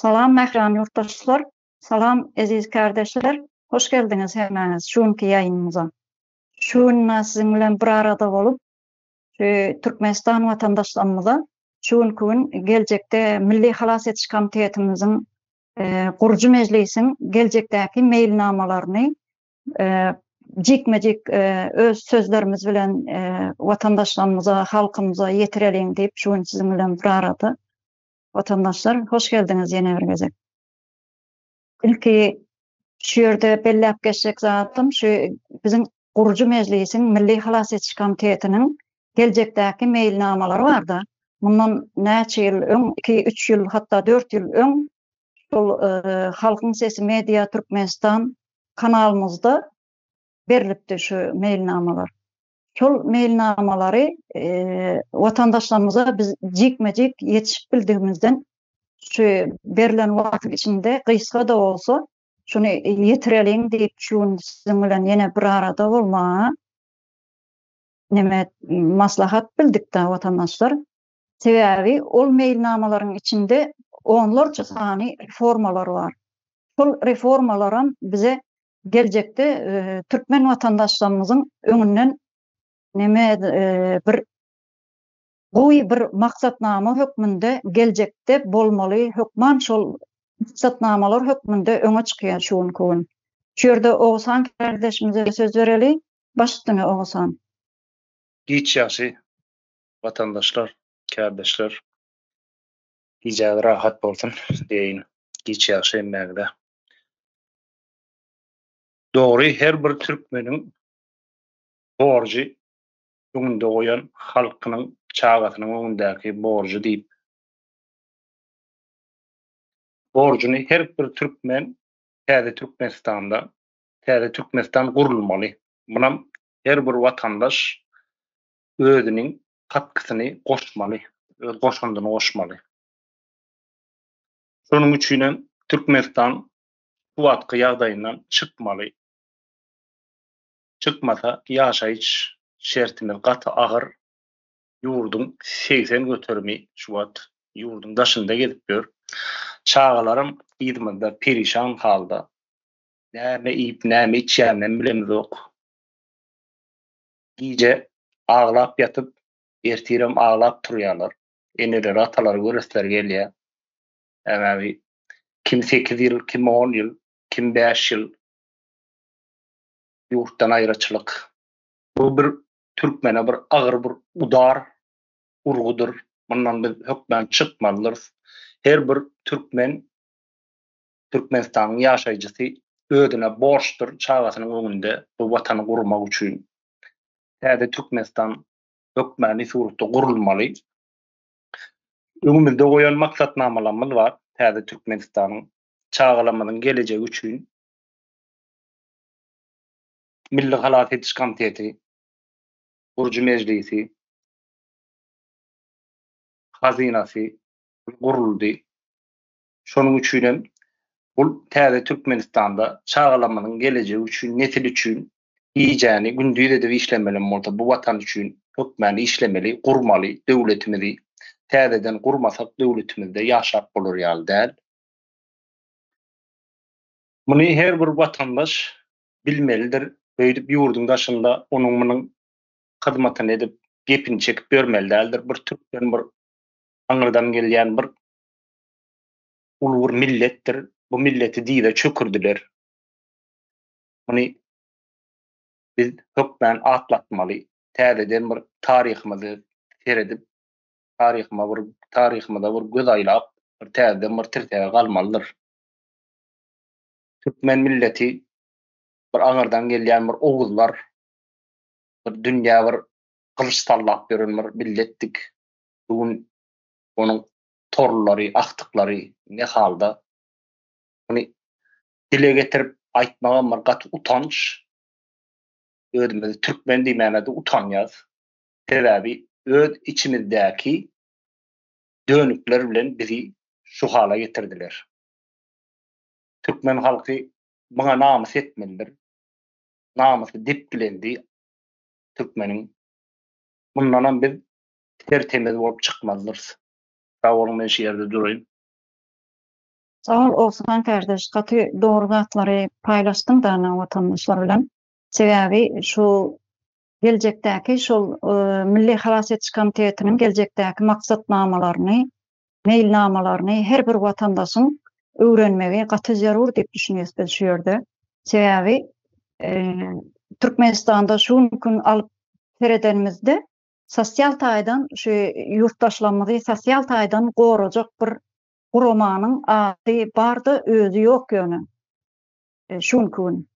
Salam mähriban ýurtdaşlar, salam eziz kärdeşler, hoş geldiňiz hemmäňiz şu günki ýaýynymyza. Şu gün siziň bilen bir arada bolup, şu Türkmenistan watandaşlarymyza şu günki gün geljekde Milli halas ediş komitetimiziň gurujy mejlisiň geljekdäki meýilnamalaryny jikme-jik öz sözlerimiz bilen watandaşlarymyza, halkymyza ýetireliň diýip şu gün siziň bilen bir arada Watandaşlar, hoş geldiňiz ýene bir gezek. Ilki şu ýerde belläp geçjek zadym şu biziň gurujy mejlisiň Milli halas ediş komitetiniň geljekdäki meýilnamalary barda. Mundan näçe ýyl öň, 2, 3 ýyl, hatda 4 ýyl öň şol Halkyň sesi media Türkmenistan kanalymyzda berlipdi şu meýilnamalar. Şol meýilnamalary watandaşlarymyza biz jikme-jik ýetişip bildigimizden şu berlen wagtyň içinde gysga-da bolsa şuny ýetireliň diýip şu gün siziň bilen ýene bir arada bolmaga neme maslahat bildik-de watandaşlar. Sebäbi ol meýilnamalaryň içinde onlarça sany reformalar bar. Şol reformalaram bize geljekde türkmen watandaşlarymyzyň öňünden neme bir gowy bir maksatnama hökmünde geljekde bolmaly hökman şol maksatnamalar hökmünde öňe çykýar şu günki gün. Şu ýerde Oguzhan kärdeşimize söz bereli. Baş üstüne Oguzhan. Giç ýagşy watandaşlar, kärdeşler. Gijäňiz rahat bolsun diýeýin. Giç ýagşy hemmäňize. Dogry her bir türkmeniň borjy öňünde goýan halkynyň çagasynyň öňündäki borjy diýip borjuny her bir türkmen täze Türkmenistanda täze Türkmenistan gurulmaly munam her bir watandaş özüniň katkysyny goşmaly öz goşandyny goşmaly şonuň üçinem Türkmenistan şu wagtky ýagdaýyndan çykmaly. Çykmasa ýaşaýyş şertimiz gaty agyr. Ýurduň 80 göterimi şu wagt ýurduň daşynda gezip ýör. Çagalaram yzymyzda perişan halda. Näme iýip, näme içýäninem bilemizok. Gije aglap ýatyp, ertirem aglap turýarlar. Eneleri, atalary göresleri gelýär. Sebäbi kim 8 ýyl, kim 10 ýyl, kim 5 ýyl ýurtdan aýraçylyk. Bu bir türkmene bir agyr bir udar, urgudyr. Mundan biz hökmän çykmalydyrys. Her bir türkmen Türkmenistanyň ýaşaýjysy özüne borçdur çagasynyň öňünde bu watany gurmak üçin. Täze Türkmenistan hökmany suratda gurulmaly. Öňümizde goýan maksatnamalarymyz bar, täze Türkmenistanyň çagalarymyzyň gelejegi üçin. Milli halas ediş komiteti, gurujy mejlisi, hazynasy guruldy. Şonuň üçin hem bu täze Türkmenistanda çagalarymyzyň gelejegi üçin, nesil üçin gijäni gündiz edip işlemelem bolsa bu watan üçin hökmän işlemeli, gurmaly döwletimizi. Täzeden gurmasak döwletimizde ýaşap bolar ýaly däl. Muny her bir watandaş bilmelidir. Öýdüp ýurduň daşynda onuň-munuň hyzmatyny edip, gepini çekip ýörmeli däldir. Bir türkmen bir aňyrdan gelýän bir uly bir milletdir. Bu milleti dyza çökürdiler. Muny biz hökmän atlatmaly. Täzeden bir taryhymyzy seredip, taryhyma bir taryhymyza bir göz aýlap, bir täzeden bir tirsege galmalydyr. Türkmen milleti bir aňyrdan gelýän bir oguzlar, bir dünýä bir gylyç sallap ýören bir milletdik. Bu gün onuň torlary, agtyklary ne halda? Muny dile getirip aýtmagam bir gaty utanç. Özümizi türkmen diýmäne-de utanýas. Sebäbi öz içimizdäki dönükler bilen bizi şu hala getirdiler. Türkmen halky muňa namys etmelidir. Namysy depgilendi türkmeniň. Mundanam biz ter-temiz bolup çykmalydyrys. Sag boluň men şu ýerde duraýyn. Sag bol Oguzhan kardeş gaty dogry zatlary paýlaşdyň dana watandaşlar bilen. Sebäbi şu geljekdäki şol Milli halas ediş komitetiniň geljekdäki maksatnamalaryny, meýilnamalaryny her bir watandaşyň öwrenmegi gaty zerur diýip düşünýäs biz şu ýerde. Sebäbi Türkmenistanda şu günki gün alyp seredenimizde sosial taýdan şu ýurtdaşlarymyzy sosial taýdan gorajak bir guramanyň ady barda özi ýok ýöne şu günki gün.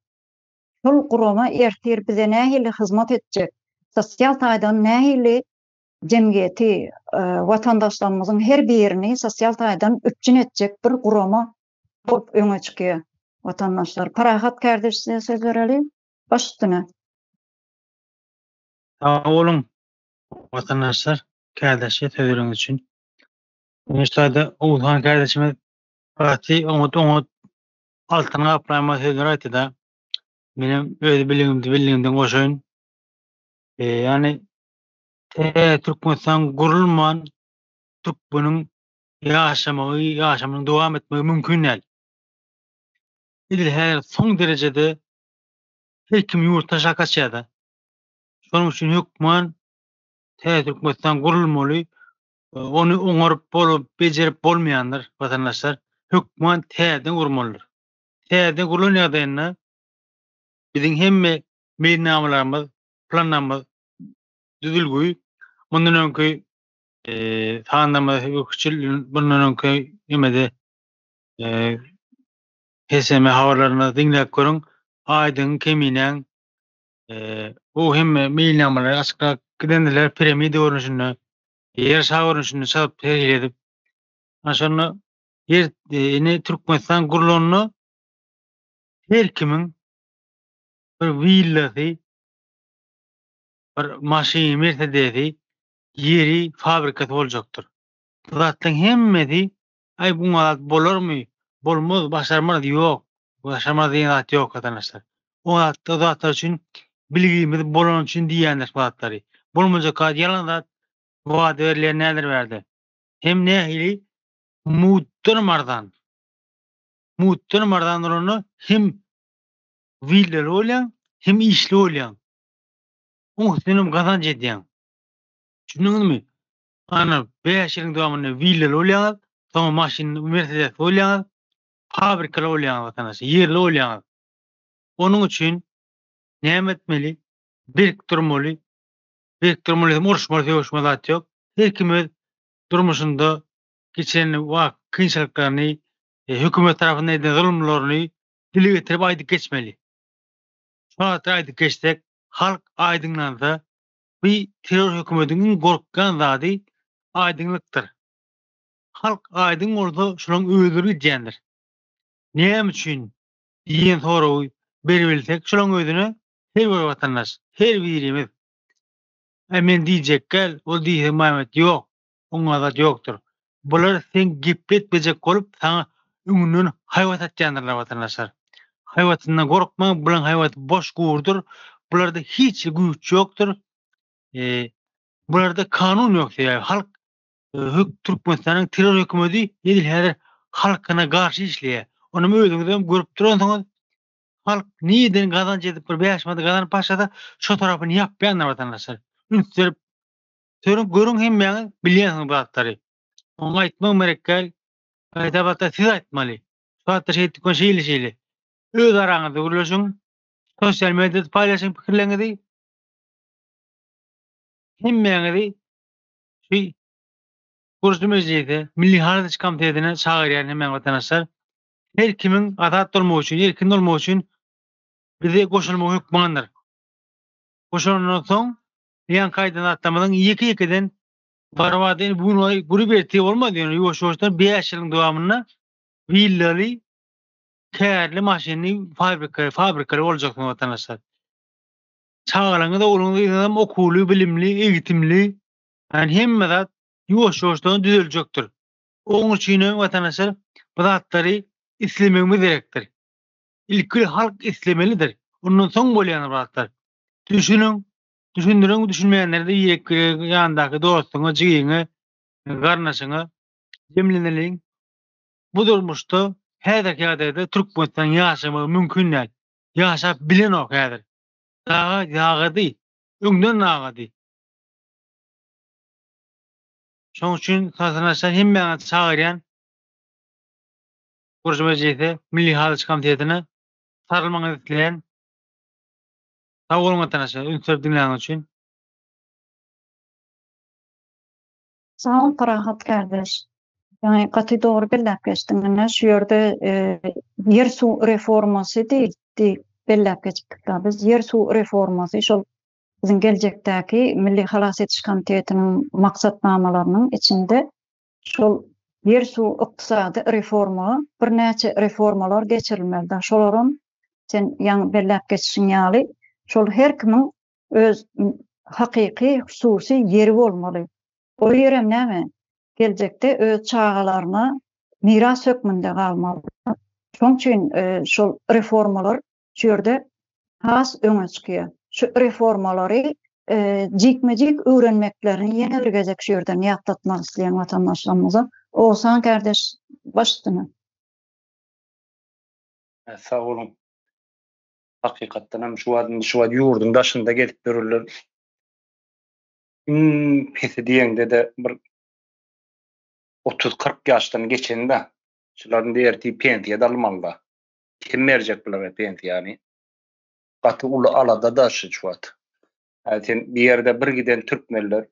Şol gurama ertir bize nähili hyzmat etjek, sosial taýdan nähili jemgyýeti, watandaşlarymyzyň her birini sosial taýdan üpjün etjek bir gurama bolup öňe çykýar watandaşlar. Parahat kardeş size söz bereli. Baş üstüne. Sag boluň watandaşlar kärdeşe söz bereniňiz üçin. Ine şu taýda Oguzhan kärdeşimiz gaty oňat oňat altyn gaplaýma sözler aýtdy-da. Menem öz biligimdi bildigimden goşaýyn. E, ýagny tä Türkmenistan gurulman türkmeniň ýaşamagy, ýaşamagyny dowam etmegi mümkin däl. Edil häzir soň derejede her kim ýurt taşlap gaçýar-da. Şonuň üçin hökman täze Türkmenistan gurulmaly. Ony oňaryp bolup, bejerip bolmaýandyr, watandaşlar. Hökman täzeden gurmalydyr. Täzeden gurlan ýagdaýynda biziň hemme meýilnamalarymyz, planlarymyz düzülgi. Mundan öňki sanlarymyz üç ýyl mundan öňki nemede HSM habarlaryny diňläp görüň. Aýdyň, Keminäň bu hemme meýilnamalary açyklap gidendiler piramida görnüşinde, ýer şar görnüşinde çyzyp her hili edip. Ana şonda ýer indi Türkmenistan gurlanda her kimiň bir willasy, bir maşyny, mersedesi, ýeri, fabrikasy boljakdyr. Bu zatlaryň hemmesi Aý buňa zat bolarmy? Bolmaz, başarmarys ýok. Başarmarys diýen zat ýok watandaşlar. O zat, o zatlar üçin bilgimiz bolany üçin diýýändir bu zatlary. Bolmajak zat, ýalan zat wada berilýän nädir bärde. Hem nähili mutdanam arzan. Mutdanam arzan bolanda hem willaly bolýaň, hem işli bolýaň. Oň üstünden hem gazanç edýäň. Düşündiňizmi? Ana, 5 ýylyň dowamynda willaly bolýaňyz, soňra maşyn, Mercedes bolýaňyz, fabrikaly bolýaňyz watandaşlar, ýerli bolýaňyz. Onuň üçin näme etmeli? Berk durmaly. Berk durmaly diýsem uruşmaly, sögüşmeli zat ýok. Her kim öz durmuşynda geçen wagt kynçylyklaryny, e, hökümet tarapyndan edilen zulumlaryny dile getirip aýdyp geçmeli. Şu zatlary aýdyp geçsek, halk aýdyňlansa, Bu terror hökümediň iň gorkýan zady aýdyňlykdyr. Halk aýdyň bolsa şolaň özleri gidýändir. Näme üçin diýen soragy beribilsek şolaň özüne her bir watandaş, her birimiz Äý men diýjekgäl, ol diýse Mämmet ýok, oňa zat ýokdur. Bular seň gepletmejek bolup saňa öňünden haýbat atýandyrlar watandaşlar. Haýbatyndan gorkmaň bulaň haýbaty boş gurdur. Bularda hiç güýç ýokdur. Bularda kanun ýok sebäbi halk hök Türkmenistanyň terror hökümeti edil häzir halkyna garşy işleýär. Onam özüňizem görüp duransyňyz. Halk nirden gazanç edip bir 5 manat gazanyp başlasa şo tarapyny ýapýandyr watandaşlar. Üns berip Görüň, görüň hemmäňiz bilýänsiňiz bu zatlary. Oňa aýtmagym gerek däl. Gaýta-bata siz aýtmaly. Şu zatda şeýtdik we şeýle şeýle. Öz araňyzda gürleşiň. Sosial mediada paýlaşyň pikirleriňizi. Hemmäňizi şu gurujy mejlise, Milli Halas komitetine çagyrýaryn hemmäňizi watandaşlar. Her kimiň azat bolmagy üçin, erkin bolmagy üçin bize goşulmagy hökmandyr. Goşulandan soň Ýaňky aýdan zatlarymyzyň ýeke-ýekeden barybada indi bu gün gurup ertir bolmaz ýöne ýuwaş-ýuwaşdan 5 ýylyň dowamynda willaly, kärli maşynly fabrika, fabrikaly boljaksyňyz watandaşlar. Çagalaryňyz, ogluňyz, gyzyňyzam okuwly, bilimli, egitimli, ýani hemme zat ýuwaş-ýuwaşdan düzeljekdir. Onuň üçin hem watandaşlar bu zatlary islemegimiz gerekdir. Ilki halk islemelidir. Ondan soň bolýan bu zatlar. Düşüniň, düşündiriň, düşünmeýänlere-de ýeke ýandaky dostuňa, jigiňe, garyndaşyňa jemleneliň. Bu durmuşda. Häzirki ýagdaýda Türkmenistan ýaşamagy mümkin däl. Ýaşap bilenok häzir. Daga dagady. Öňden dagady. Şonuň üçin watandaşlar hemmäňizi çagyrýan Gurujy mejlise, Milli Halyçy komitetine sarylmagyňyzy isleýän. Sag boluň watandaşlar, üns berip diňläniňiz üçin. Sag bol Parahat kardeş. Ýaňy gaty dogry belläp geçdiň. Ine şu ýerde ýer suw reformasy diýip belläp geçipdik da biz. Ýer suw reformasy şol biziň geljekdäki Milli halas ediş komitetiniň maksatnamalarynyň içinde şol ýer suw ykdysady reforma birnäçe reformalar geçirilmeli da. Şolaram sen ýaňy belläp geçişiň ýaly şol her kimiň öz hakyky hususy ýeri bolmaly. O ýerem näme? Geljekde öz çagalaryna miras hökmünde galmaly. Şoň üçin şol reformalar şu ýerde has öňe çykýar. Şu reformalary jikme-jik öwrenmeklerini ýene bir gezek şu ýerden ýatlatmak isleýän watandaşlarymyza. Oguzhan kardeş baş üstüne. Sag boluň. Hakykatdan hem şu wagt indi şu wagt ýurduň daşynda gezip ýörürler. Iň pesi diýeňde-de bir 30-40 ýaşdan geçende şular indi ertir pensiýa-da almaly-da. Kim berjek bulara pensiýany? Gaty uly alada-da şu wagt. Hä sen bir ýerde bir giden türkmenler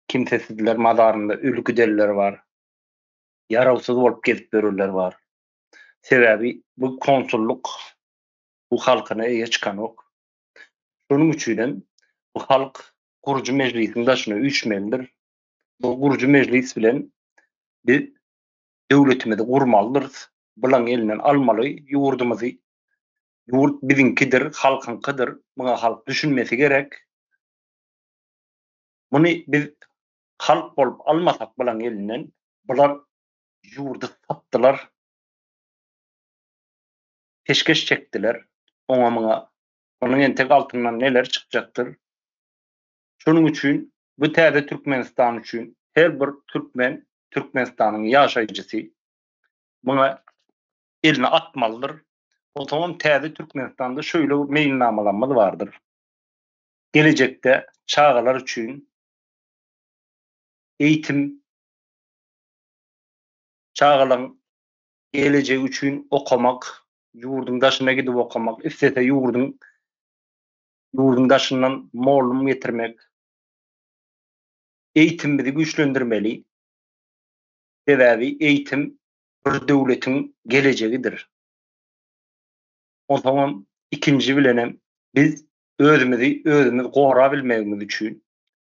kimsesizler mazarynda öli gidenler bar. Ýarawsyz bolup gezip ýörenler bar. Sebäbi bu konsullyk bu halkyna eýe çykanok. Şonuň üçinem bu halk gurujy mejlisiň daşyna üýşmelidir. Bu gurujy mejlis bilen biz döwletimizi gurmalydyrys. Bulaň elinden almaly ýurdumyzy. Ýurt biziňkidir, halkyňkydyr. Muňa halk düşünmesi gerek. Muny biz halk bolup almasak bulaň elinden, bular ýurdy satdylar. Peşgeş çekdiler oňa-muňa. Onuň entek altyndan neler çykjakdyr. Şonuň üçin bu täze Türkmenistan üçin her bir türkmen, Türkmenistanyň ýaşaýjysy muňa elini atmalydyr. Onsoňam täze Türkmenistanda şeýle bir meýilnamalarymyz bardyr. Gelejekde çagalar üçin eýitim, çagalaryň gelejegi üçin okamak, ýurduň daşyna gidip okamak, islese ýurduň ýurduň daşyndan mollum getirmek, eýitimimizi güýçlendirmeli. Sebäbi eýitim bir döwletiň gelejegidir. Onsoňam ikinji bilenem biz özümizi özümiz gorabilmegimiz üçin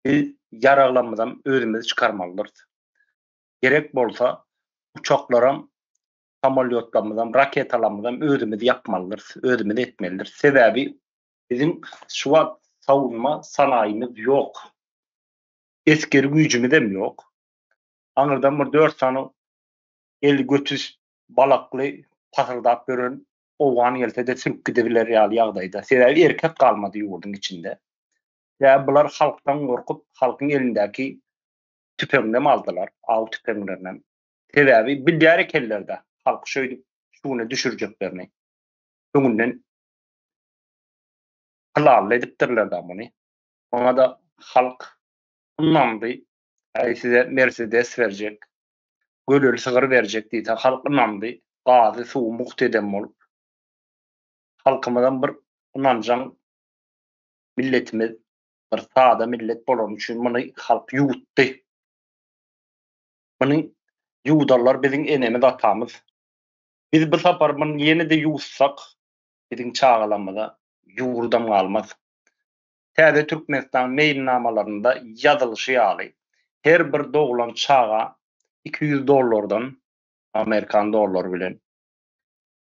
biz ýaraglarymyzam özümiz çykarmalydyrys. Gerek bolsa uçaklaram, samolýotlarymyzam, raketalarymyzam özümiz ýapmalydyrys, özümiz etmelidiris. Sebäbi biziň şu wagt sawunma sanaýymyz ýok. Esgeri güýjümizem ýok. Aňyrdan bir dört sany eli göti balakly pasyrdap ýören owgan gelse-de sürüp gidibiler ýaly ýagdaýda. Sebäbi erkek galmady ýurduň içinde. Sebäbi bular halkdan gorkup, halkyň elindäki tüpeňinem aldylar, aw tüpeňlerinem. Sebäbi bilýär ekenler-de, halky şeýdip şu güne düşürjeklerini. Öňünden planly edipdirler-de muny. Oňa-da halk ynandy. Äý size Mersedes berjek, göleli sygyr berjek diýse, halk ynandy. Gazy, suwy mugt eden bolup. Halkymyzam bir ynanjaň milletimiz. Bir sada millet bolany üçin muny halk ýuwutdy. Muny ýuwudanlar biziň enemiz atamyz. Biz bu sapar muny ýene-de ýuwutsak biziň çagalarymyza ýurdam galmaz. Täze Türkmenistan meýilnamalarynda ýazylyşy ýaly her bir doglan çaga 200 dollardan, amerikan dollary bilen,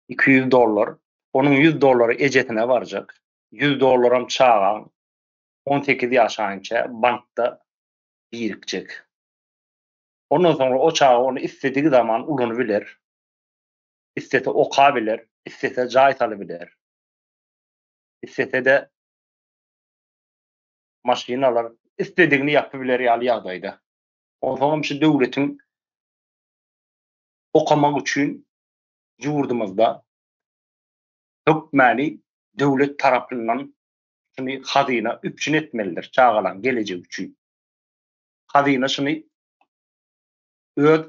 200 dollar, onuň 100 dollary ejesine barjak, 100 dollaram çagaň 18 ýaşaýynça bankda birikjek. Ondan soňra o çaga ony isledigi zaman ulanybiler. Islese okabiler, islese jaý salybiler. Islese-de maşyn alar, isledigini ýapybiler ýaly ýagdaýda. Onsoňam şu döwletiň okamak üçin. Ýurdumyzda hökmäni döwlet tarapyndan şuny hazyna üpjün etmelidir çagalaň gelejegi üçin. Hazyna şuny öz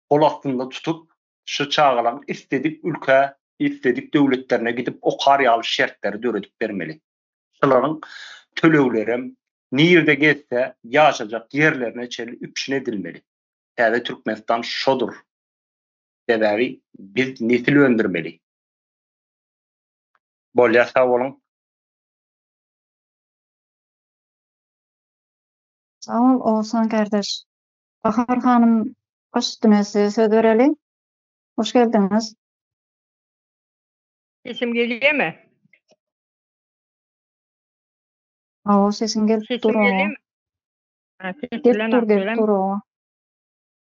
gol astynda tutup, şu çagalaň isledik ülkä, isledik döwletlerine gidip okar ýaly şertleri döredip bermeli. Şularyň töleglerem nirde gezse ýaşajak ýerlerine çenli üpjün edilmeli. Täze Türkmenistan şodur. Sebäbi biz nesil öndürmeli. Bolýar sag boluň. Sag bol Oguzhan kardeş. Bahar hanym baş üstüne size söz bereli. Hoş geldiňiz. Sesim gelýärmi? Hawa sesiň gelip Sesim dur. gelýärmi? Ha, ses Gelip bilen dur gelip bilen. dur owa.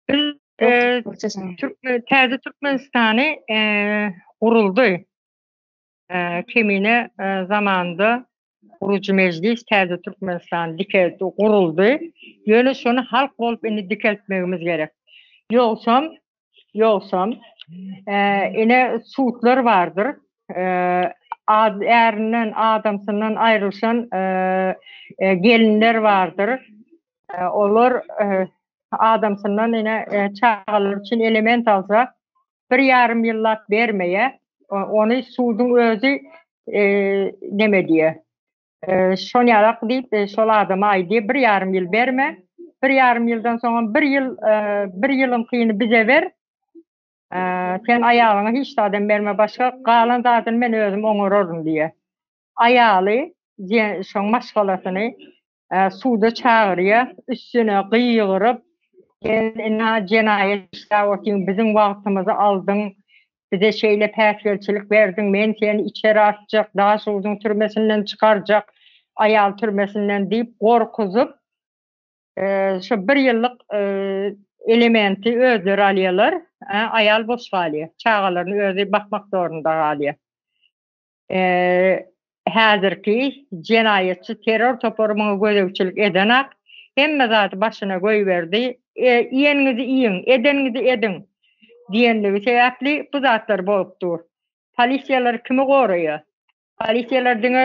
Biz Gelip e, dur sesiň. Türkmen täze Türkmenistany e, guruldy. E, Kemine e, zamanynda gurujy mejlis täze Türkmenistan dikeldi, guruldy. Ýöne şony halk bolup indi dikeltmegimiz gerek. Ýogsam, ýogsam e, ine sudlar bardyr. E, ad, ärinden, adamsyndan aýrylyşan e, e, gelinler bardyr. E, olar e, adamsyndan ine e, çagalar üçin element alsa bir ýarym ýyllap bermeýär. Ony suduň özi e, neme diýýär. E, şon ýalak diýip e, şol adama aýdýar, bir ýarym ýyl berme. Bir ýarym ýyldan soňam bir ýyl e, bir ýylyňkyny bize ber. E, sen aýalyňa hiç zadam berme, başga galan zadyny men özüm oňararyn diýýär. Aýaly şoň maşgalasyny suda çagyrýar, üstüne gygyryp, sen ina jenaýat işläp otyň, biziň wagtymyzy aldyň, bize şeýle päsgelçilik berdiň, men seni içeri atjak, Daşoguzyň türmesinden çykarjak, aýal türmesinden diýip gorkuzyp, şo bir ýyllyk elementi özleri alýarlar, aýal boş galýar, çagalaryny özi bakmak zorunda galýar. Häzirki jenaýatçy terror topary muňa gözegçilik edenak, hemme zady başyna goýberdi, iýeniňizi iýiň, edeniňizi ediň diýenligi sebäpli bu zatlar bolup dur. Polisiýalar kimi goraýar? Polisiýalar diňe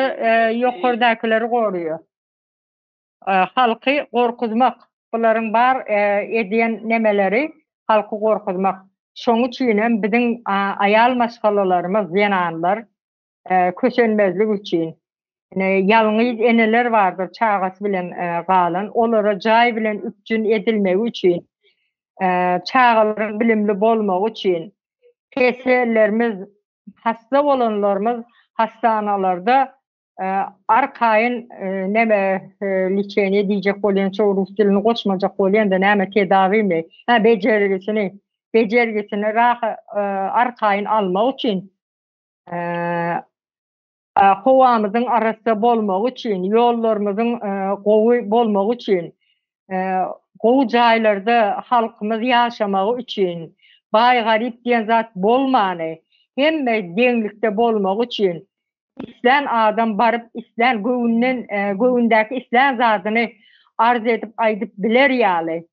ýokardakyleri goraýar. Halky gorkuzmak, bularyň bar edýän nemeleri halky gorkuzmak. Şoň üçin hem biziň aýal maşgalalarymyz, zenanlar kösenmezlik üçin, ine ýalňyz eneler bardyr çagasy bilen galan, olara jaý bilen üpjün edilmegi üçin, çagalaryň bilimli bolmagy üçin, kesellerimiz, hassa bolanlarymyz hassanalarda arkaýyn neme liçeniýe diýjek bolýan şo rus dilini goşmajak bolýan-da näme tedawimi hä bejergisini bejergisini raha arkaýyn almak üçin howamyzyň arassa bolmagy üçin ýollarymyzyň gowy bolmagy üçin gowy jaýlarda halkymyz ýaşamagy üçin baý garyp diýen zat bolmany hemme deňlikde bolmagy üçin Islän adam baryp islän göwünden göwündäki islän zadyny arz edip aýdyp biler ýaly.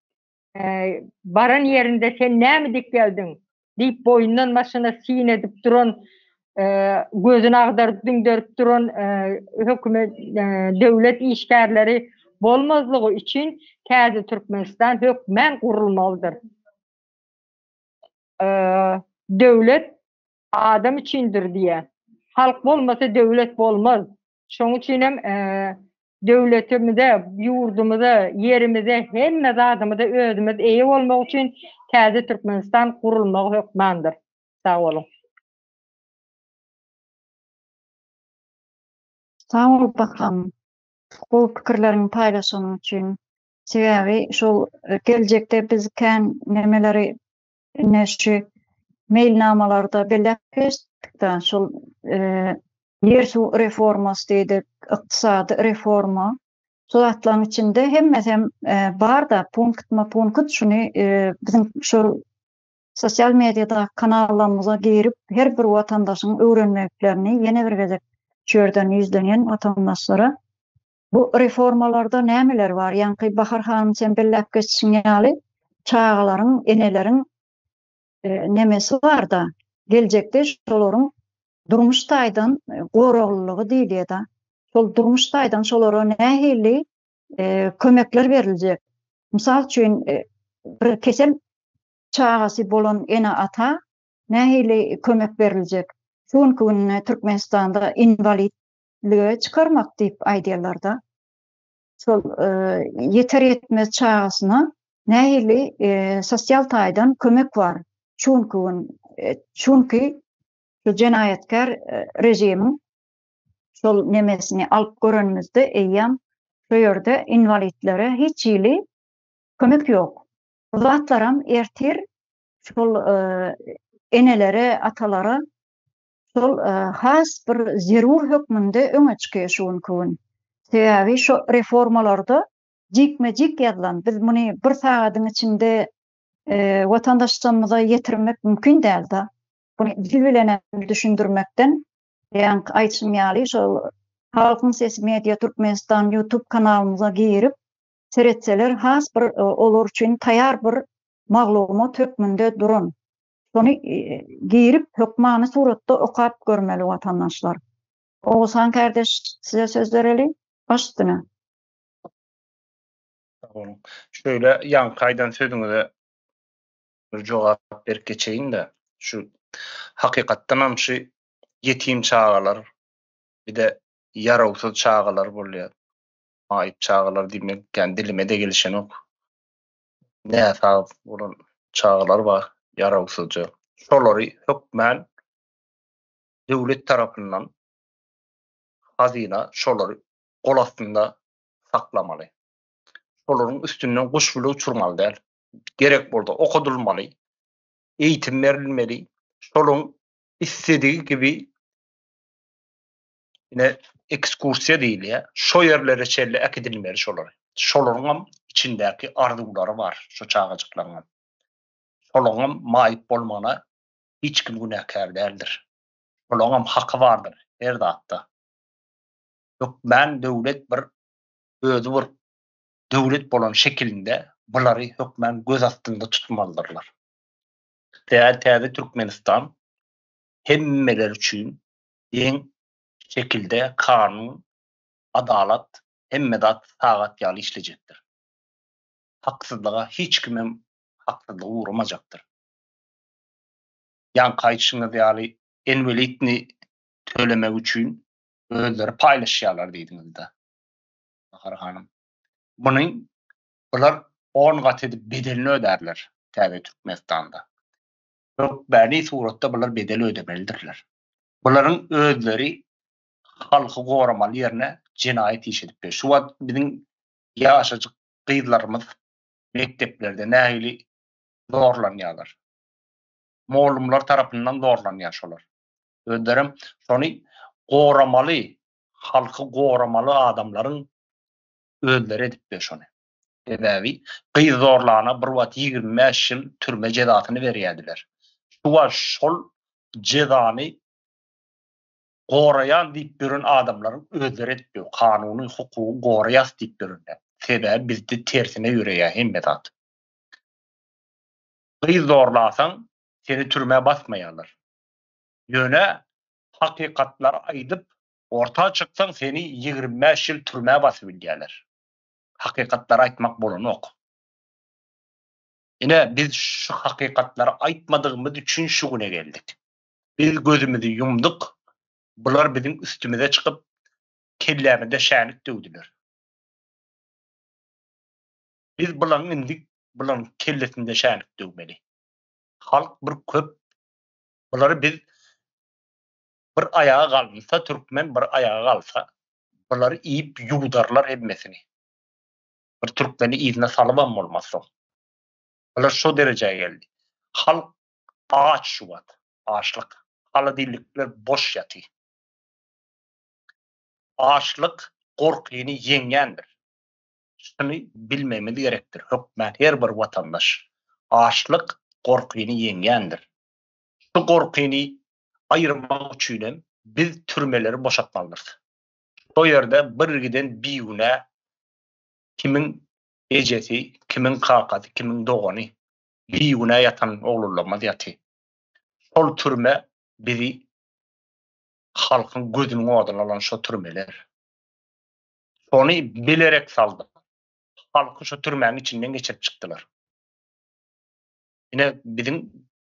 Baran ýerinde sen näme dik geldiň? diýip boýundan başyna syn edip duran gözüni agdaryp düňderip duran hökümet döwlet işgärleri bolmazlygy üçin täze Türkmenistan hökmän gurulmalydyr. Döwlet adam üçindir diýýär. Halk bolmasa döwlet bolmaz. Şoň üçin hem döwletimize, ýurdumyza, ýerimize, hemme zadymyza özümiz eýe bolmak üçin täze Türkmenistan gurulmagy hökmandyr. Sag boluň. Sag bol Bahram. Gowy pikirleriňi paýlaşanyň üçin. Sebäbi şol geljekde biz kän nemeleri Ine şu meýilnamalarda belläp geçdik-de, şol ýer-suw reformasy diýdik, ykdysady reforma. Şu zatlaryň içinde hemmesem bar-da, punktma-punkt şuny biziň şol sosial mediada kanallarymyza girip, her bir watandaşyň öwrenmeklerini ýene bir gezek şu ýerden ýüzlenýän watandaşlara. Bu reformalarda nämeler bar? Ýaňky Bahar hanym sen belläp geçişiň ýaly, çagalaryň, eneleriň. Nemesi bar-da, geljekde şolaryň durmuş taýdan goraglylygy diýilýär-de. Şol durmuş taýdan şolara nähili kömekler beriljek? Mysal üçin, bir kesel çagasy bolan ene-ata nähili kömek beriljek? Şu günki günde Türkmenistanda inwalidlige çykarmak diýip aýdýarlar-da. Şol ýeter-ýetmez çagasyna nähili sosial taýdan kömek bar? Şu günki gün, çünki şu jenaýatkär režimiň şol nemesini alyp görenimizde eýýäm şu ýerde inwalidlere hiç hili kömek ýok. Bu zatlaram ertir şol enelere, atalara şol has bir zerur hökmünde öňe çykýar şu günki gün. Sebäbi şu reformalarda jikme-jik ýazylan, biz muny bir sagadyň içinde watandaşlarymyza ýetirmek mümkin däl-de. Muny dil bilen hem düşündirmekden, ýaňky aýdyşym ýaly, şol Halkyň sesi media Türkmenistan YouTube kanalymyza girip seretseler has bir olar üçin taýar bir maglumat hökmünde duran. Şony girip hökmany suratda okap görmeli watandaşlar. Oguzhan kardeş size söz bereli. Baş üstüne. Sag boluň. Şöyle ýaňky aýdan sözüňize bir jogap berip geçeýin-de. Şu hakykatdanam şu ýetim çagalar bir-de ýarawsyz çagalar bolýar. Maýyp çagalar diýmek kän dilime-de gelişenok. Näsag bolan çagalar bar, ýarawsyzja. Şolary hökmän döwlet tarapyndan hazyna şolary gol astynda saklamaly. Şolaryň üstünden guş bile uçurmaly däl. Gerek bolsa okadylmaly, eýitim berilmeli. Şolaryň isledigi gibi ine ekskursiýa diýilýär. Şo ýerlere çenli äkidilmeli şolary. Şolaryňam içindäki arzuwlary bar şo çagajyklaryňam. Şolaryňam maýyp bolmagyna hiç kim günäkär däldir. Şolaryňam haky bardyr her zatda. Hökmän döwlet bir özi bir döwlet bolan şekilinde bulary hökmän göz astynda tutmalydyrlar. Täze Türkmenistan hemmeler üçin deň şekilde kanun, adalat, hemme zat sagat ýaly işlejekdir. Haksyzlyga hiç kimem haksyzlyga ugramajakdyr. Ýaňky aýdyşyňyz ýaly enwelitni tölemek üçin özleri paýlaşýarlar diýdiňizde. Bahar hanym. Muny bular on gat edip bedelini ödärler täze Türkmenistanda. Hökmany suratda bular bedel ödemelidirler. Bularyň özleri halky goramaly ýerine jenaýat iş edip ýör. Şu wagt biziň ýaşajyk gyzlarymyz mekdeplerde nähili zorlanýarlar. Mollumlar tarapyndan zorlanýar şolar. Özlerem şony goramaly, halky goramaly adamlaryň özleri edip ýör şony. Sebäbi gyz zorlana bir wagt 25 ýyl türme jezasyny berýärdiler. Şu wagt şol jezany goraýan diýip ýören adamlaryň özleri edip ýör. Kanuny, hukugy goraýas diýip ýörenler. Sebäbi bizde tersine ýöreýär hemme zat. Gyz zorlasaň seni türmä basmaýarlar. Ýöne hakykatlary aýdyp orta çyksaň seni 25 ýyl türmä basyp bilýärler. Hakykatlary aýtmak bolanok. Ine biz şu hakykatlary aýtmadygymyz üçin şu güne geldik. Biz gözümizi ýumduk, bular biziň üstümize çykyp kellämize şänik döwdüler. Biz bulaň indi bulaň kellesinde şänik döwmeli. Halk bir köp bulary biz bir aýaga galynsa türkmen bir aýaga galsa bulary iýip ýuwdarlar hemmesini. Bir türkmeni yzyna salybam bolmaz soň. Bular şo derejä geldi. Halk aç şu wagt. Açlyk. Holodilnikler boş ýaty. Açlyk gorkyny ýeňýändir. Şuny bilmemiz gerekdir hökmän her bir watandaş. Açlyk gorkyny ýeňýändir. Şu gorkyny aýyrmak üçinem biz türmeleri boşatmalydyrys. Şo ýerde bir giden bigünä kimiň ejesi, kimiň kakasy, kimiň dogany. Bigünä ýatan oglanlarymyz ýaty. Şol türme bizi halkyň gözüniň oduny alan şo türmeler. Şony bilerek saldylar. Halky şo türmäniň içinden geçirip çykdylar. Ine biziň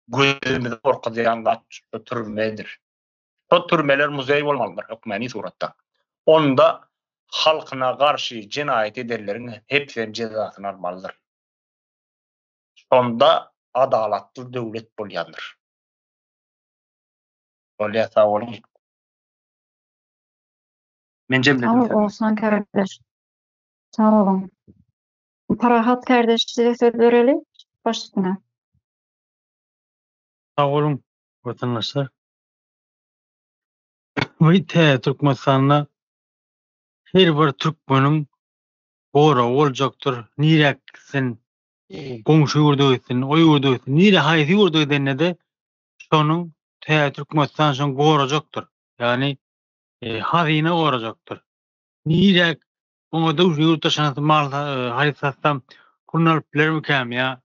gözümizi gorkuzýan zat şo türmedir. Şo türmeler muzeý bolmalydyr hökmany suratda. Onda halkyna garşy jenaýat edenleriň hepsem jezasyny almalydyr. Şonda adalatly döwlet bolýandyr. Bolýar sag boluň. Men jemledim. Sag bol Osman kardeş. Sag boluň. Parahat kardeş size söz bereli. Baş üstüne. Sag boluň watandaşlar. Bu täze Türkmenistanda her bir türkmeniň goragy boljakdyr. Nirä gitsin, goňşy ýurda gitsin, o ýurda gitsin, nirä haýsy ýurda gidende-de şonuň täze Türkmenistan şony gorajakdyr. Ýagny e, hazyna gorajakdyr. Nirä oňa da ýurt daşyna mal e, haryt satsam puluny alyp bilermikäm ýa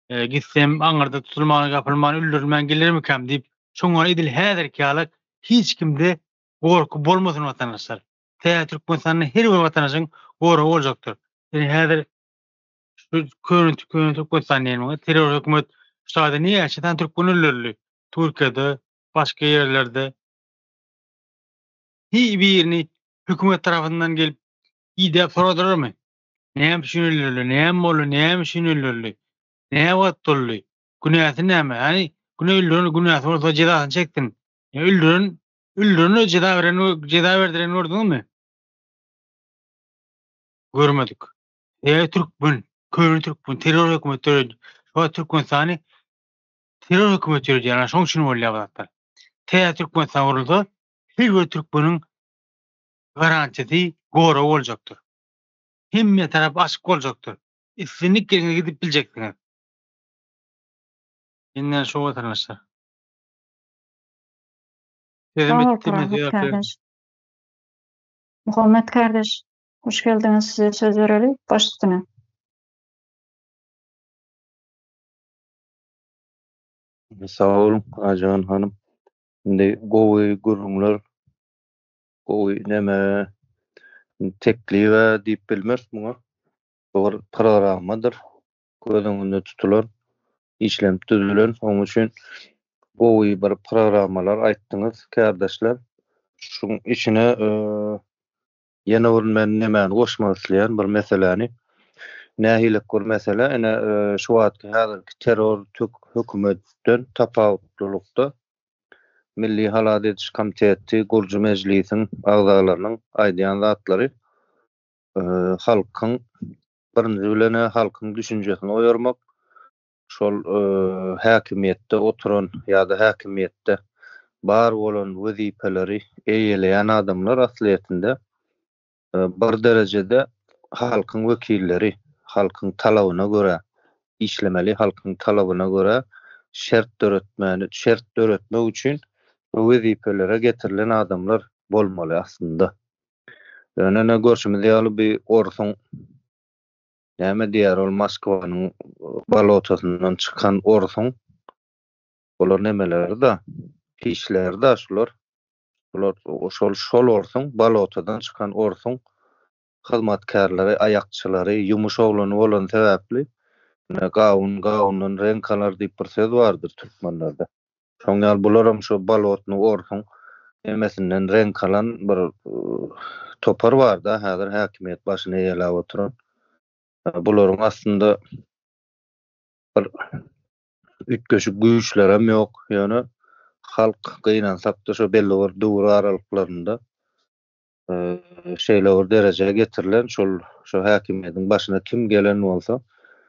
e, gitsem aňyrda tutulman, gapylman, öldürilmän gelermikäm diýip, şoňa edil häzirki ýaly hiç kimde gorky bolmasyn watandaşlar. Täze Türkmenistanda her bir watandaşyň goragy boljakdyr. Ýöne häzir şu köne köne Türkmenistan diýen muňa terror hökümet şu taýda näçe sany türkmen öldürildi? Türkiýede, başga ýerlerde. Hiç birini hökümet tarapyndan gelip idäp soradyrarmy? Näme üçin öldürildi? Näme boldy? Näme üçin öldürildi? Näme wagt boldy? Günäsi näme? Ýani günä öldüren günäsi bolsa jezasyny çeksin. Öldüren Öldürene jeza beren jeza berdiren gördüňizmi? Görmedik. Eý türkmen, köne türkmen terror hökümet döredi. Şu wagt Türkmenistany terror hökümet döredýär. Ana şoň üçin bolýar bu zatlar. Täze Türkmenistan gurulsa, her bir türkmeniň garantiýasy goragy boljakdyr. Hemme tarap açyk boljakdyr. Islendik ýeriňe gidip biljeksiňiz. Menden şu watandaşlar. Sözüm Sag bol bitdi, men Parahat söz alyp kardeş. Muhammet kardeş, hoş geldiňiz size söz bereli baş üstüne. Sag boluň Aýjan hanym. Indi gowy gürrüňler, gowy neme teklib-ä diýip bilmeris muňa. Bu bir programmadyr. Göz öňünde tutulan, işlenip düzülen. Onuň üçin gowy bir programmalar aýtdyňyz, kärdeşler. Şuň içine ýene bir men nemäni goşmak isleýän bir meseläni. Nähililik bir mesele, ine şu wagtky häzirki terror hökümetden tapawutlylykda Milli halas ediş komiteti gurujy mejlisiň agzalarynyň aýdýan zatlary halkyň birinji bilen-ä halkyň düşünjesini oýarmak, şol häkimiýetde oturan ýa-da häkimiýetde bar bolan wezipeleri eýeleýän adamlar aslyýetinde bir derejede halkyň wekilleri, halkyň talabyna görä işlemeli, halkyň talabyna görä şert döretmäni, şert döretmek üçin bu wezipelere getirilen adamlar bolmaly aslynda. Ýöne ine görşümiz ýaly bu orsuň näme diýer ol Moskwanyň balotasyndan çykan orsuň olar nemeleri-da pişleri-da şular. Bular şol şol orsuň balotadan çykan orsuň hyzmatkärleri, aýakçylary, ýumuş oglany bolany sebäpli ine gawun gawundan reňk alar diýip bir söz bardyr türkmenlerde. Şoň ýaly bularam şo bolotny orsuň nemesinden reňk alan bir topar barda häzir häkimiýet başyny eýeläp oturan. Bularyň aslynda bir üýtgeşik güýçlerem ýok. Ýöne halk gynansakda şo belli bir döwür aralyklarynda şeýle bir derejä getirilen şol şo häkimiýetiň başyna kim gelen bolsa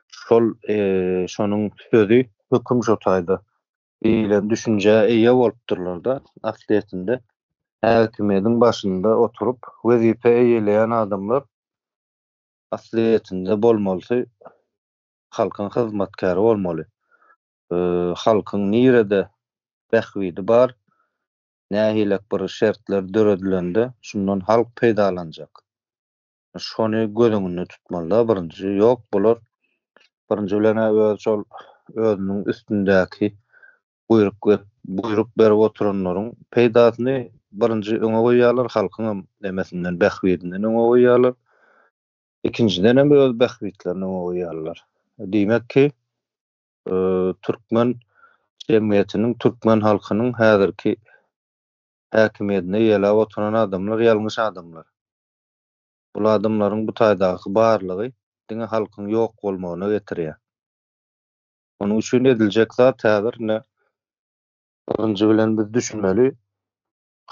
şol şonuň sözi höküm şo taýda diýlen düşünjä eýe bolupdyrlar-da aslyýetinde häkimiýetiň başynda oturyp wezipe eýeleýän adamlar aslyýetinde bolmalysy halkyň hyzmatkäri bolmaly halkyň nirede bähbidi bar Nähilek bir şertler döredilende şundan halk peýdalanjak. Şony göz öňünde tutmalyda birinji. Ýok bular birinji bilen-ä öz şol. özüniň üstündäki buýruk buýruk berip oturanlaryň peýdasyny birinji öňe goýýarlar, halkyňam nemesinden, bähbidinden öňe goýýarlar. Ikinjidenem öz bähbitlerini öňe goýýarlar. Diýmek ki, türkmen jemgyýetiniň, türkmen halkynyň häzirki häkimiýetini eýeläp oturan adamlar ýalňyş adamlar. Bul adamlaryň bu taýdaky barlygy diňe halkyň ýok bolmagyna getirýär. Onuň üçin ediljek zat häzir ine birinji bilen biz düşünmeli,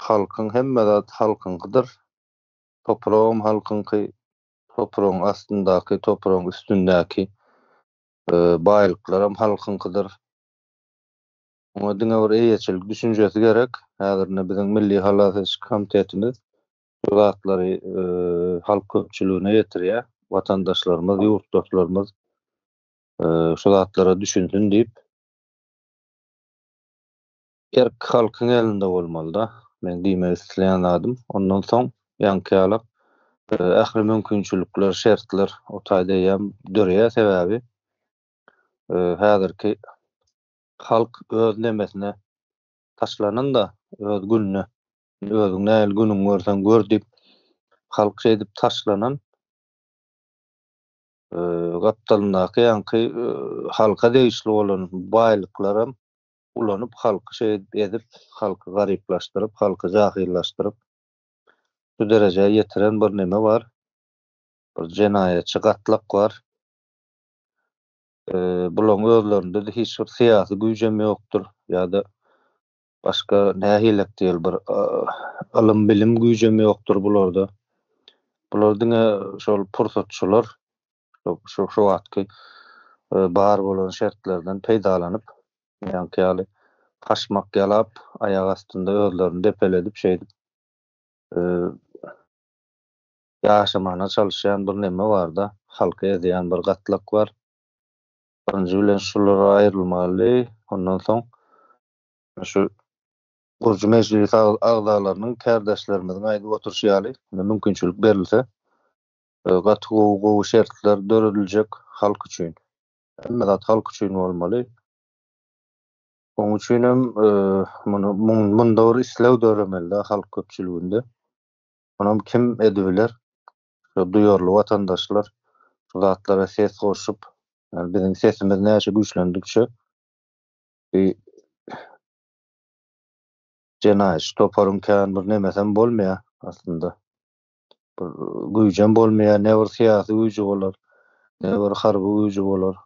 halkyň hemme zat halkyňkydyr. Topragam halkyňky, topragyň astyndaky, topragyň üstündäki baýlyklaram halkyňkydyr. Oňa diňe bir eýeçilik düşünjesi gerek. Häzir ine biziň Milli halas ediş komitetimiz bu zatlary halk köpçüligine ýetirýär. Watandaşlarymyz, ýurtdaşlarymyz şu zatlara düşünsin diýip. Erk halkyň elinde bolmaly-da. Meň diýmek isleýän zadym. Ondan soň ýaňky ýalak ähli mümkinçilikler, şertler o taýda eýýäm döreýär. Sebäbi häzirki halk öz nemesine taşlanan-da, öz gününe, özüň nähili günüňi görseň gör diýip, halk şeýdip taşlanan, gapdalyndaky ýaňky halka degişli bolan baýlyklaram ulanyp, halky şeýdip ezip, halky garyplaşdyryp, halky jahyllaşdyryp, şu derejä ýetiren bir neme bar, bir jenaýatçy gatlak bar. Bularyň özlerinde-de hiç bir syýasy güýjem ýokdur ýa-da başga nähilek diýeli bir ylym-bilim güýjem ýokdur bularda. Bular diňe şol pursatçylar, şu şu wagtky bar bolan şertlerden peýdalanyp, ýaňky ýaly paşmak ýalap, aýak astynda özlerini depeledip şeýdip ýaşamana çalyşýan bir neme barda, halky ezýän bir gatlak bar. Birinji bilen şular aýrylmaly, ondan soň şu gurujy mejlis agzalarynyň kärdeşlerimiziň aýdyp oturyşy ýaly, mümkinçilik berilse, gaty gowy gowy şertler dörediljek halk üçin. Hemme zat halk üçin bolmaly. Onuň üçin hem muny munda bir isleg döremeli-de halk köpçüliginde. Onam kim edibiler? Şu duýarly watandaşlar şu zatlara ses goşup, ýani biziň sesimiz näçe güýçlendikçe bi jenaýatçy toparyň kän bir nemesem bolmaýar aslynda. Bir güýjem bolmaýar, ne bir syýasy güýji bolar, ne bir harby güýji bolar.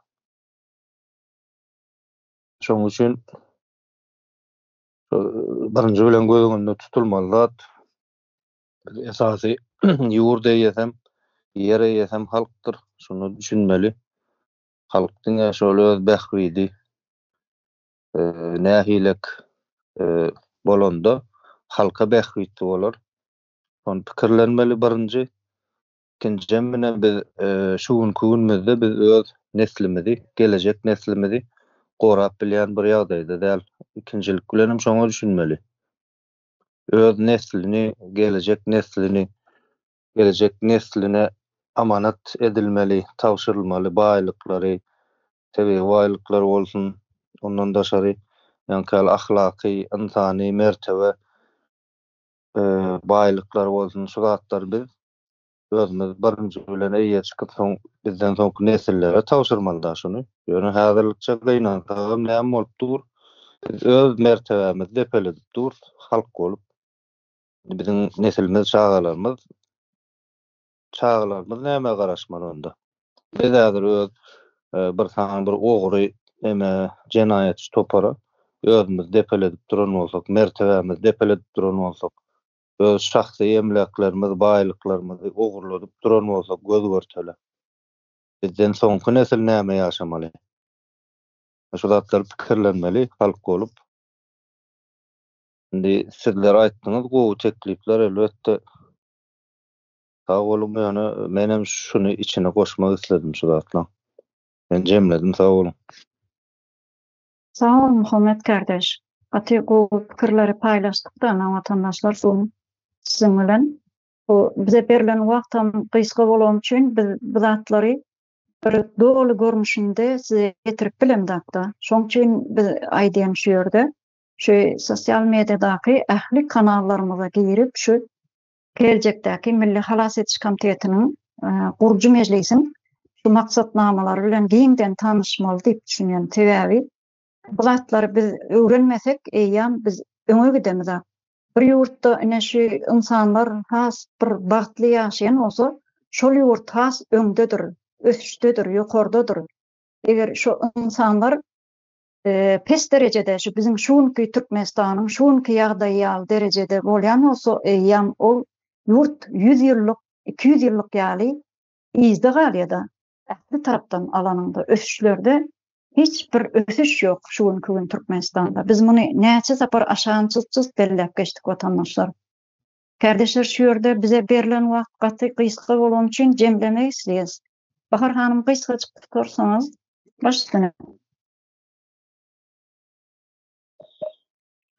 Şonuň üçin birinji bilen göz öňünde tutulmaly zat Biz esasy ýurt eýesem, ýer eýesem halkdyr. Şuna düşünmeli. Halk diňe şol öz bähbidi nähilek bolanda halka bähbitli bolar. Şony pikirlenmeli birinji. Ikinjiden mine biz şu günki günümizde biz öz neslimizi, gelejek neslimizi gorap bilýän bir ýagdaýda däl. Ikinjilik bilenem şoňa düşünmeli. Öz neslini, gelejek neslini, gelejek nesline amanat edilmeli, tabşyrylmaly baýlyklary, tebigy baýlyklar bolsun, ondan daşary ýaňky ýaly ahlaky, ynsany mertebe baýlyklary bolsun, şu zatlary biz özümiz birinji bilen eýe çykyp, soň bizden soňky nesillere tabşyrmaly-da şuny. Ýöne häzirlikçe gynansagam näme bolup dur, biz öz mertebämizi depeledip durus, halk bolup. Biziň nesilimiz, çagalarymyz, çagalarymyz nämä garaşmaly onda? Biz häzir öz bir sany bir ogry neme jenaýatçy topara özümizi depeledip duran bolsak, mertebämizi depeledip duran bolsak, öz şahsy emläklerimiz, baýlyklarymyzy ogurladyp duran bolsak göz görtele. Bizden soňky nesil näme ýaşamaly? Şu zatlary pikirlenmeli halk bolup. Indi sizler aýtdyňyz gowy teklipler elbetde. Sag boluň ýöne menem şuny içine goşmak isledim şu zatlaň. Men jemledim sag boluň. Sag bol Muhammet kardeş. Gaty gowy pikirleri paýlaşdykda ana watandaşlar bu gün siziň bilen. Bu bize berlen wagtam gysga bolany üçin biz bu zatlary. bir doly görnüşinde size ýetirip bilemzakda. Şoň üçin biz aýdýan şu ýerde şu sosial mediadaky ähli kanallarymyza girip şu geljekdäki Milli halas ediş komitetiniň gurujy mejlisiň şu maksatnamalary bilen giňden tanyşmaly diýip düşünýän. Sebäbi bu zatlary biz öwrenmesek eýýäm biz öňe gidemizak. Bir ýurtda ine şu ynsanlar has bir bagtly ýaşaýan bolsa, şol ýurt has öňdedir, ösüşdedir, ýokardadyr. Eger şu ynsanlar pes derejede şu biziň şu günki Türkmenistanyň şu günki ýagdaýy ýaly derejede bolýan bolsa, eýýäm ol ýurt 100 ýyllyk, 200 ýyllyk ýaly yzda galýar-da. Ähli tarapdan alanyňda ösüşlerde hiç bir ösüş ýok şu günki gün Türkmenistanda. Biz muny näçe sapar aşagyny çyz-çyz belläp geçdik watandaşlar. Kärdeşler şu ýerde bize berlen wagt gaty gysga bolany üçin jemlemek isleýäs. Bahar hanym gysgajyk tutarsaňyz baş üstüne.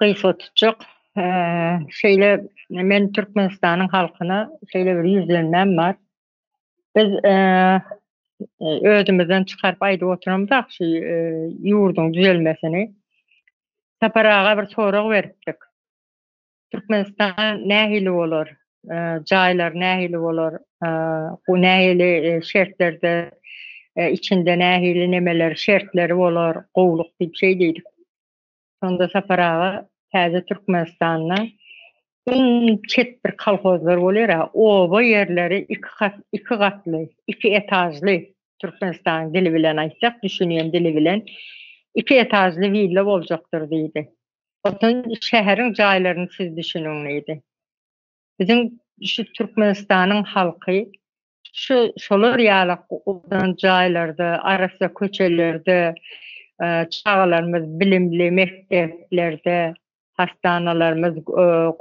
Gysga tutjak. Şeýle men Türkmenistanyň halkyna şeýle bir ýüzlenmäm bar. Biz özümizden çykaryp aýdyp oturamzok şu ýurduň düzelmesini. Sapar aga bir sorag beripdik. Türkmenistan nähili bolar? Jaýlar nähili bolar? Bu nähili şertlerde içinde nähili nemeler, şertleri bolar, gowluk diýip şeý diýdik. Şonda Sapar aga täze Türkmenistanda iň çet bir kolhozlar bolýar-a, oba ýerleri iki gat, iki gatly, iki etažly Türkmenistanyň dili bilen aýtsak, düşünýän dili bilen iki etažly willa boljakdyr diýdi. Ondan şäheriň jaýlaryny siz düşüniň diýdi. Biziň şu Türkmenistanyň halky şu şolar ýaly owadan jaýlarda, arassa köçelerde, çagalarymyz bilimli mekdeplerde, hastanalarymyz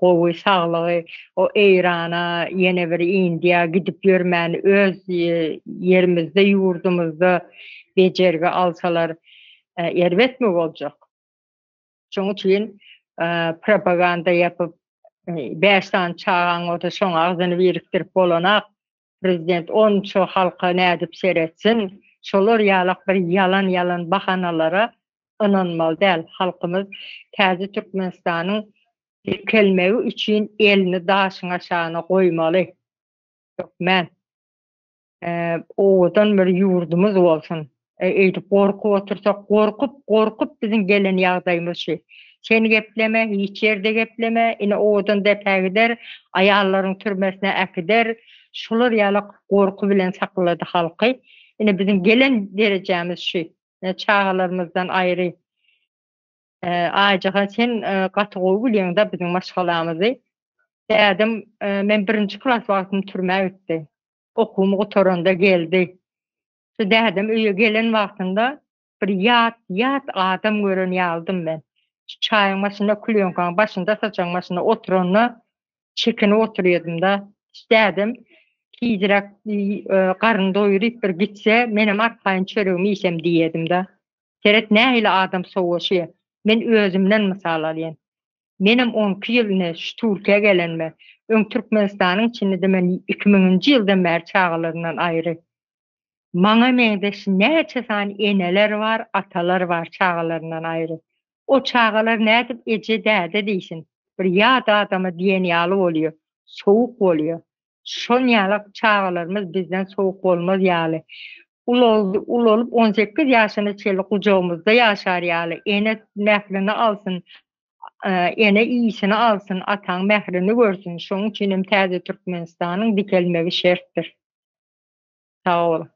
gowy, saglygy o Eýrana, ýene bir Indiýa gidip ýörmäni öz ýerimizde, ýurdumyzda bejergi alsalar erbetmi boljak? Şoň üçin propaganda ýapyp, 5 sany çagaň bolsa şoň agzyny birikdirip bolanak. Prezident onça halka nädip seretsin? Şolar ýalak bir ýalan-ýalan bahanalara ynanmaly däl. Halkymyz täze Türkmenistanyň dikelmegi üçin elini daşyň aşagyna goýmaly. Hökmän. Owadan bir ýurdumyz bolsun. Eýdip gorkup otursak, gorkup, gorkup biziň gelen ýagdaýymyz şu. Sen gepleme, hiç ýerde gepleme, ine owadan depä gider, aýallaryň türmesine äkider. Şular ýalak gorky bilen saklady halky. Ine biziň gelen derejämiz şu. Çagalarymyzdan aýry. Aýjahan sen gaty gowy bilýäň-de biziň maşgalamyzy. Dädem men birinji klas wagtym türmä gitdi. Okuwymy gutaranda geldi. Şu dädem öýe gelen wagtynda bir ýat, ýat adam gören ýalydym men. Şu çaýyň başynda, külýoňkaň başynda, saçagyň başynda oturanda çekinip oturýadym-da. Şu dädem tizräk garyn doýuryp bir gitse, menem arkaýyn çöregimi iýsem diýýädim-de. Seret nähili adam sowaşýa. Men özümden mysal alýan. Menem onki ýyl ine şu Türkiýä gelenime. Öň Türkmenistanyň içindede men iki müňünji ýyldan bäri çagalarymdan aýry. Maňa meňzeş näçe sany eneler bar, atalar bar çagalaryndan aýry. O çagalar nädip eje däde diýsin. Bir ýat adama diýen ýaly bolýa. Sowuk bolýa. Şon ýalak çagalarymyz bizden sowuk bolmaz ýaly, ulaldy, ulalyp 18 ýaşyna çenli gujagymyzda ýaşar ýaly, ene mährini alsyn, ene iýişini alsyn, ataň mährini görsün. Şonuň üçin hem täze Türkmenistanyň dikelmegi şertdir. Sag boluň.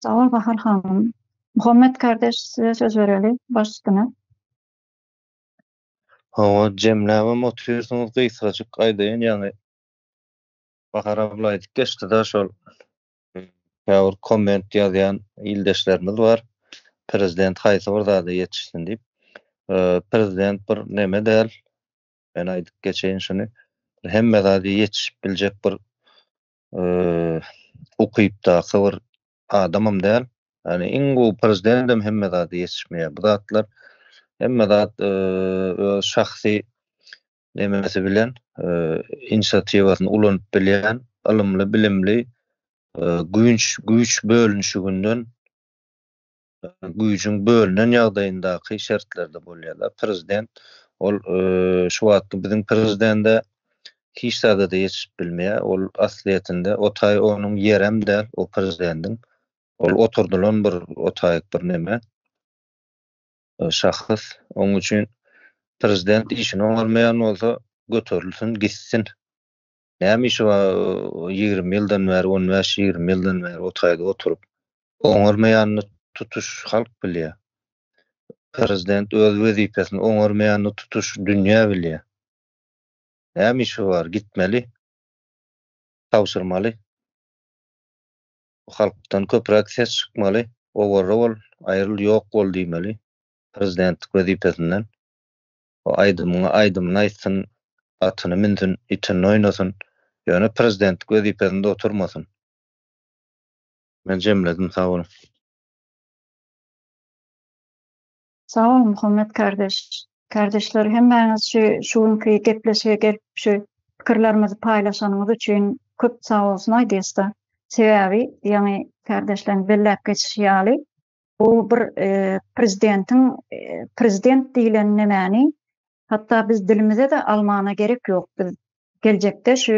Sag bol Bahar hanym. Muhammet kardeş size söz bereli baş üstüne. Hawa, jemläbem otyrsyňyz gysgajyk aýdaýyn ýaňy Bahar abla aýdyp geçdi-de şol käbir komment ýazýan ildeşlerimiz bar. Prezident haýsy bir zada ýetişsin diýip. Prezident bir neme däl. Men aýdyp geçeýin şuny. Hemme zada ýetişip biljek bir ukypdaky bir adamam däl. Ýani iň gowy prezidendem hemme zada ýetişmeýär. Bu zatlar hemme zat öz şahsy nemesi bilen inisiatiwasyny ulanyp bilýän, ylymly, bilimli. Güýç güýç bölünişiginden güýjüň bölünen ýagdaýyndaky şertlerde bolýar-da. Prezident ol şu wagtky biziň prezidende hiç zada-da ýetişip bilmeýär. Ol aslyýetinde o taý onuň ýerem däl, o prezidendiň. Ol oturdylan bir o taýyk bir neme şahs. Onuň üçin prezident işini oňarmaýan bolsa göterilsin, gitsin. Näme işi bar 20 ýyldan bäri, 15-20 ýyldan bäri o taýda oturyp. Oňarmaýanyny tutuş halk bilýär. Prezident öz wezipesini oňarmaýanyny tutuş dünýä bilýär. Näme işi bar? Gitmeli. Tabşyrmaly. Halkdan köpräk ses çykmaly. Owarra bol, aýryl, ýok bol diýmeli. Prezidentlik wezipesinden. O aýdymyňa aýdymyny aýtsyn, atyny münsün, itini oýnasyn. Ýöne prezidentlik wezipesinde oturmasyn. Men jemledim sag boluň. Sag bol Muhammet kardeş. Kardeşler hemmäňiz şu şu günki gepleşige gelip şu pikirlerimizi paýlaşanyňyz üçin köp sag bolsun aýdýasda. Sebäbi ýaňy kardeşleň belläp geçişi ýaly bu bir prezidentiň prezident diýlen nemäni hatda biz dilimize-de almana gerek ýok biz geljekde şu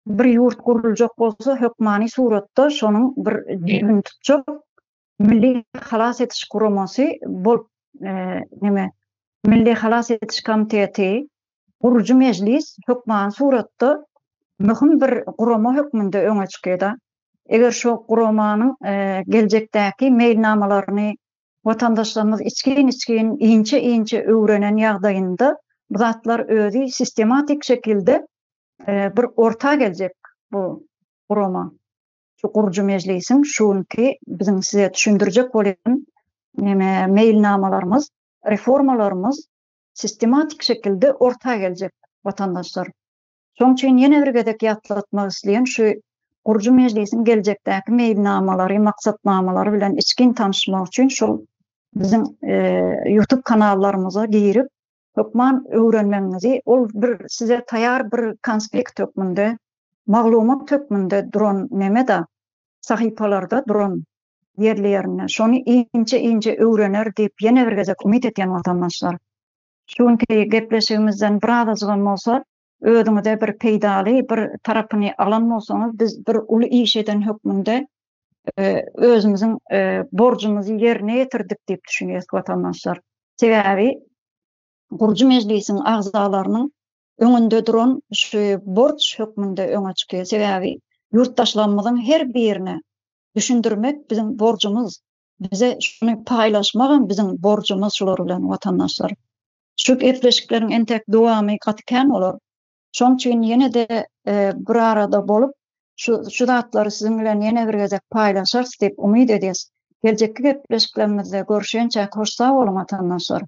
bir ýurt guruljak bolsa hökmany suratda şonuň bir düýbüni tutjak Milli halas ediş guramasy bolup neme Milli halas ediş komiteti gurujy mejlis hökmany suratda möhüm bir gurama hökmünde öňe çykýar-da. Eger şo guramanyň geljekdäki meýilnamalaryny watandaşlarymyz içgin-içgin, inçe-inçe öwrenen ýagdaýynda bu zatlar özi sistematik şekilde bir orta geljek bu gurama. Şu gurujy mejlisiň şu günki biziň size düşündirjek bolýan neme meýilnamalarymyz, reformalarymyz sistematik şekilde orta geljek watandaşlar. Şoň üçin ýene bir gezek ýatlatmak isleýän şu gurujy mejlisiň geljekdäki meýilnamalary, maksatnamalary bilen içgin tanyşmak üçin şol biziň YouTube kanallarymyza girip hökman öwrenmegiňizi, ol bir size taýar bir konspekt hökmünde, maglumat hökmünde duran neme-da, sahypalarda duran ýerli-ýerinde. Şony inçe-inçe öwrener diýip ýene bir gezek umyt edýän watandaşlar. Şu günki gepleşigimizden birazajygam bolsa özüňize bir peýdaly bir tarapyny alan bolsaňyz, biz bir uly iş eden hökmünde özümiziň borjumyzy ýerine ýetirdik diýip düşünýäs watandaşlar. Sebäbi gurujy mejlisiň agzalarynyň öňünde duran şu borç hökmünde öňe çykýar. Sebäbi ýurtdaşlarymyzyň her birine düşündirmek biziň borjumyz. Bize şuny paýlaşmagam biziň borjumyz şular bilen watandaşlar. Şu gepleşikleriň entek dowamy gaty kän bolar. Şoň üçin ýene-de bir arada bolup, şu şu zatlary siziň bilen ýene bir gezek paýlaşarys diýip umyt edýäs. Geljekki gepleşiklerimizde görüşýänçäk hoş sag boluň watandaşlar.